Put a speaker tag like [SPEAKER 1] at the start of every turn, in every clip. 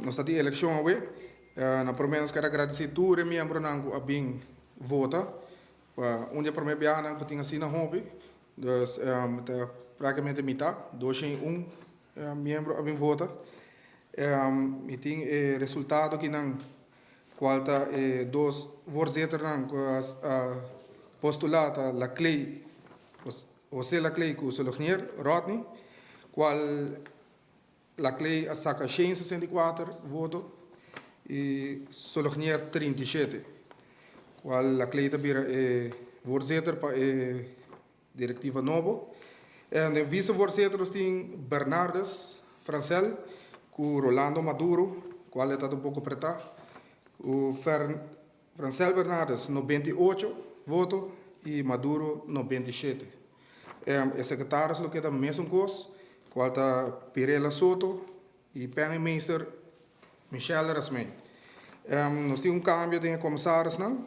[SPEAKER 1] Nos ta tin elekshon awe. Na promé nos ker a gradisí tur e miembronan ku a bin vota pa un di e promé biahanan ku tin asina hopi. Dus ta práktikamente mitá, 201 miembro a bin vota. Mi tin e resultado kinan kual ta e dos voorzitternan ku a postulá ta Laclay, José Laclay ku Solognier Rodney, kual Laclay a saka 164 voto i Solognier 37, kual Laclay ta bira e voorzitter pa e direktiva nobo. Den vicevoorzitter nos tin Bernardus Francel ku Rolando Maduro, kual e ta un poko pretá, ku Francel Bernardus 98 voto i Maduro 97. E sekretaris lo keda mesun kos, kual ta Pirela Soto i penningmeester Michelle Rasmijn. Nos tin un kambio den e komisarisnan.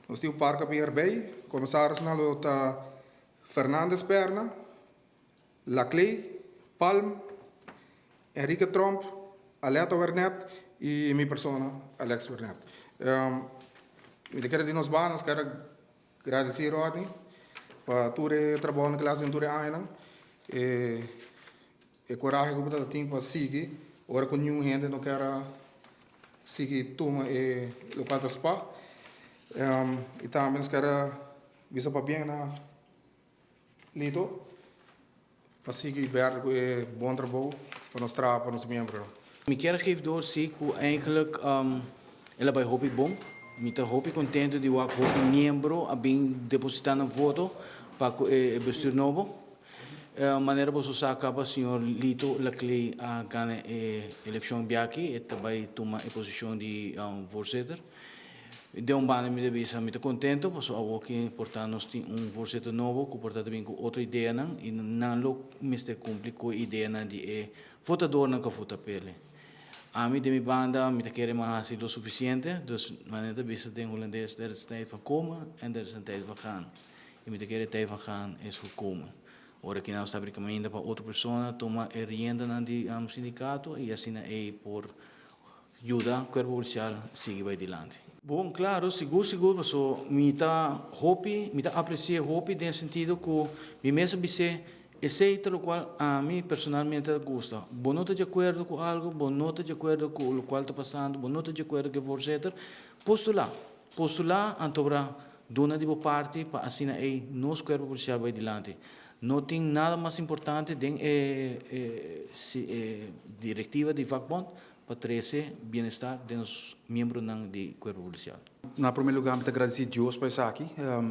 [SPEAKER 1] Nos tin un par ku a bin erbij. Komisarisnan lo ta Fernandez Perna, Laclay, Palm, Enrique Tromp, Aletta Wernet i mi persona, Alex Wernet. Mi ta kere di nos banda, nos kere gradisí Rodney pa tur e trabounan ku el a hasi den tur e añanan. E korahe ku bo ta tin pa sigui ora ku niun hende no kier a sigui tuma e lokual ta spa. I tambe nos kier a bisa pabien na Lito pa sigui bèrdè ku e bon trabou pa nos traha pa nos miembronan.
[SPEAKER 2] Mi kier geef door si ku eigenlijk el a bai hopi bon. Mi ta hopi contento di wak hopi miembro a bin deposita nan voto pa ku e bestuur nobo. Manera boso sa kaba señor Lito Laclay a gana e elekshon biaki, e ta bai tuma e posishon di voorzitter. Den un banda mi ta bisa mi ta contento pasobra awor ki por ta nos tin un voorzitter nobo ku por ta ta bin ku otro ideanan i nan lo mester kumpli ku e ideanan di e votadornan ku a vota p'e. Ami den mi banda mi ta kere mi a hasi lo sufisiente, dus manera ta bisa den hulandes der is tijd van komen en der is een tijd van gaan. I mi ta kere tijd van gaan is gekomen. Ora ki nan sta kaminda pa otro persona tuma e riendanan di sindikato i asina ei por yuda kuerpo polisial sigui bai dilanti. Bon, klaro, sigur sigur paso mi ta hopi, mi ta apresi'é hopi den e sentido ku mi mes a bis'é esei ta lokual ami personalmente ta gusta. Bo no ta di akuerdo ku algu, bo no ta di akuerdo ku lokual ta pasando, bo no ta di akuerdo ku e voorzitter, postulá. Postulá antobra duna di bo parti pa asina ei nos kuerpo polisial bai dilanti. No tin nada mas importante den e e direktiva di vakbond pa trese bienestar den nos miembronan di kuerpo polisial.
[SPEAKER 3] Na promé lugá mi ta gradisí Dios pa esaki,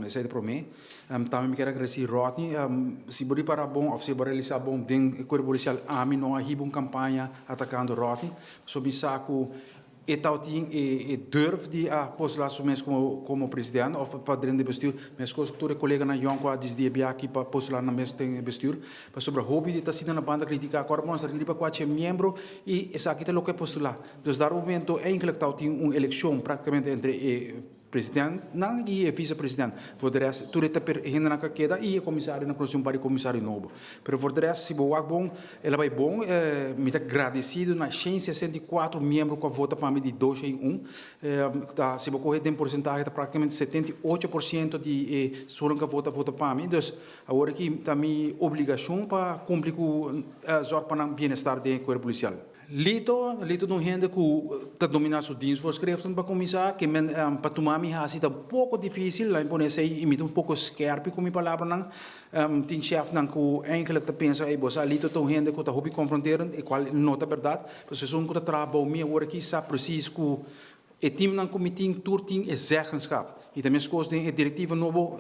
[SPEAKER 3] esei ta promé. Tambe mi kier a gradisí Rodney, si bo ripará bon òf si bo realisá bon den e kuerpo polisial ami no a hiba un kampaña atakando Rodney, pasobra mi sa ku E tabatin e durf di a postulá su mes komo komo president òf pa drenta den bestuur, meskos ku tur e koleganan yòn ku a disidí e biaha aki pa postulá nan mes den e bestuur. Pasobra hopi di ta sinta na banda kritiká ku ora bo a riba kuachi e miembro i esaki ta loke e postulá. Dus dar momento eindelijk tabatin un elekshon praktikamente entre e presidentnan i e visepresident. For de rest tur e ta per hendenan ku a keda i e komisarionan ku nos tin un par di komisario nobo. Pero for de rest si bo wak bon el a bai bon. Mi ta gradesido na 164 miembro ku a vota pa mi di 201. Ta si bo kohe den porsentahe ta praktikamente 78% di e esunnan ku a vota a vota pa mi. Dus awor aki ta mi obligashon pa kumpli ku zòrg pa nan bienestar den e kuerpo polisial. Lito, Lito ta un hende ku ta dominá su dienstvoorschriften pa kuminsá, ke men pa tuma mi hasi ta un poko difísil, laat mi pone esei i mi ta un poko skèrpi ku mi palabranan. Tin chèfnan ku eigenlijk ta pensa, ey bo sa Lito ta un hende ku ta hopi konfronterend, e kual no ta bèrdat, pasobra esun ku ta traha bou mi awor aki sa presis ku E teamnan ku mi tin tur tin e zeggenschap. I ta meskos den e direktiva nobo,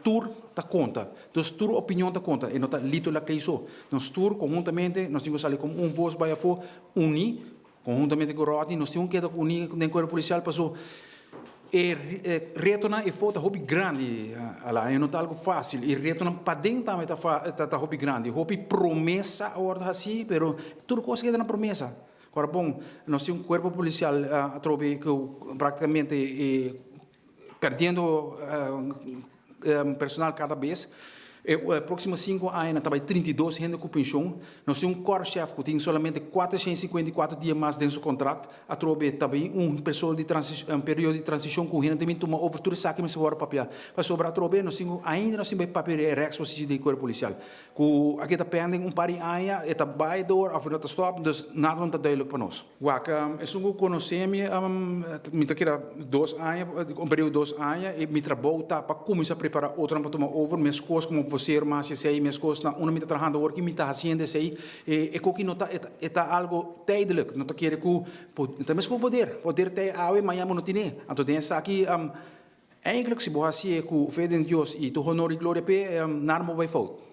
[SPEAKER 3] tur ta konta. Dus tur opinion ta konta, e no ta Lito Laclay so. Nos tur konhuntamente nos tin ku sali komo un vos bai afó, uní, konhuntamente ku Rodney, nos tin ku keda uní den kuerpo polisial paso e retonan efó ta hopi grandi, ala, e no ta algu fásil. E retonan paden tambe ta ta hopi grandi. Hopi promesa a wòrdu hasí, pero tur kos keda na promesa. Ora bon, nos tin un cuerpo policial atrobe cu practicamente perdiendo personal cada bes. E próksimo sinku añanan ta bai 32 hende ku penshon. Nos tin un korpschef ku tin solamente 454 dia mas den su kontrakt. Atrobe ta bin un persoa di un periodo di transishon ku hende ta bin tuma over tur esaki mester wòrdu papia. Pasobra atrobe nos tin ku ainda nos tin bai papia di e rèksposishon di e kuerpo polisial. Ku aki ta pending un par di aña, e ta bai door òf e no ta stòp, dus nada no ta duidelijk pa nos. Wak, esun ku konosé mi, mi ta keda dos aña, un periodo di dos aña, i mi trabou ta pa kuminsá prepará otronan pa tuma over, meskos komo vocero mi a hasi esei, meskos na unda mi ta trahando awor ki mi ta hasiendo esei, e koki no ta, e ta algo tijdelijk, no ta kere ku, ta meskos ku poder, poder ta e awe, mañana bo no tine, anto den esaki, Eigenlijk si bo hasié ku fe den Dios i tur honor i gloria p'e, nada no bo bai fout.